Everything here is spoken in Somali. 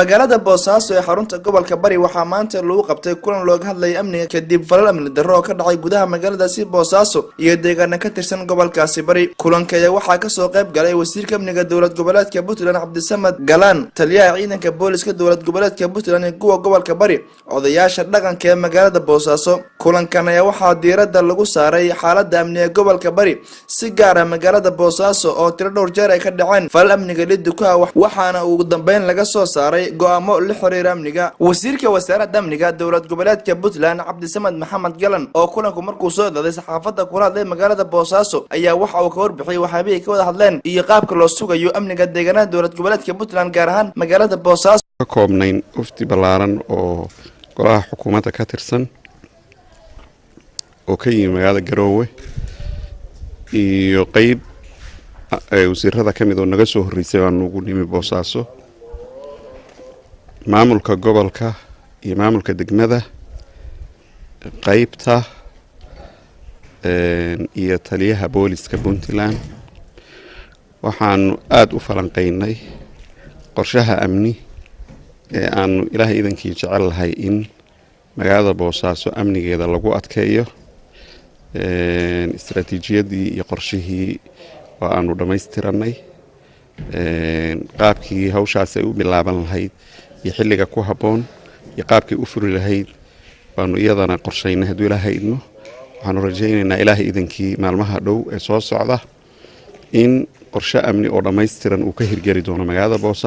Magaalada Boosaaso ee xarunta gobolka Bari waxaa maanta lagu qabtay kulan looga hadlayay amniga kadib falal amni darro oo ka dhacay gudaha magaaladaasi Boosaaso iyo deegaana ka tirsan gobolkaasi Bari. Kulanka ayaa waxaa kasoo qayb galay wasiirka amniga Dowlad Goboleedka Puntland, Cabdisamad Galaan, taliyaha ciidanka booliska Dowlad Goboleedka Puntland iyo kuwa gobolka Bari, odayaasha dhaqanka ee magaalada Boosaaso. Kulankan ayaa waxaa diiradda lagu saaray xaalada amni ee gobolka Bari, si gaar ah magaalada Boosaaso oo tiro dhowr jeer ay ka dhaceen falal amniga liddukaha, waxaana ugu dambeyn laga soo saaray go'aamo la xiriira amniga. Wasiirka wasaaradda amniga Dowlad Goboleedka Puntland, Cabdisamad Maxamed Galan, oo kulanku markuu soo idlaaday saxaafadda kula hadlay magaalada Boosaaso, ayaa waxa uu ka warbixiyay waxyaabihii ka wada hadleen iyo qaabka loo sugayo amniga deegaanada Dowlad Goboleedka Puntland, gaar ahaan magaalada Boosaaso. Ka koobnayn wafdi ballaaran oo golaha xukuumadda ka tirsan oo ka yimi magaalada Garoowe iyo qeyb wasiirada ka mid oo naga soo horreysay baanu ugu nimi Boosaaso. Maamulka gobolka iyo maamulka degmada, qeybta iyo taliyaha booliska Puntland, waxaanu aada u falanqeynay qorshaha amni ee aanu Ilaahay idankii jecel lahay in magaalada Boosaaso amnigeeda lagu adkeeyo. Istaraatiijiyadii iyo qorshihii oo aanu dhammaystiranay, qaabkii hawshaas ay u bilaaban lahayd iyo xilliga ku habboon iyo qaabkii u furi lahayd waanu iyadana qorshaynay. Hadduu Ilaahay idmo, waxaanu rajaynaynaa Ilaahay idankii maalmaha dhow ee soo socda in qorshe amni oo dhammaystiran uu ka hirgeli doono magaalada Boosaaso.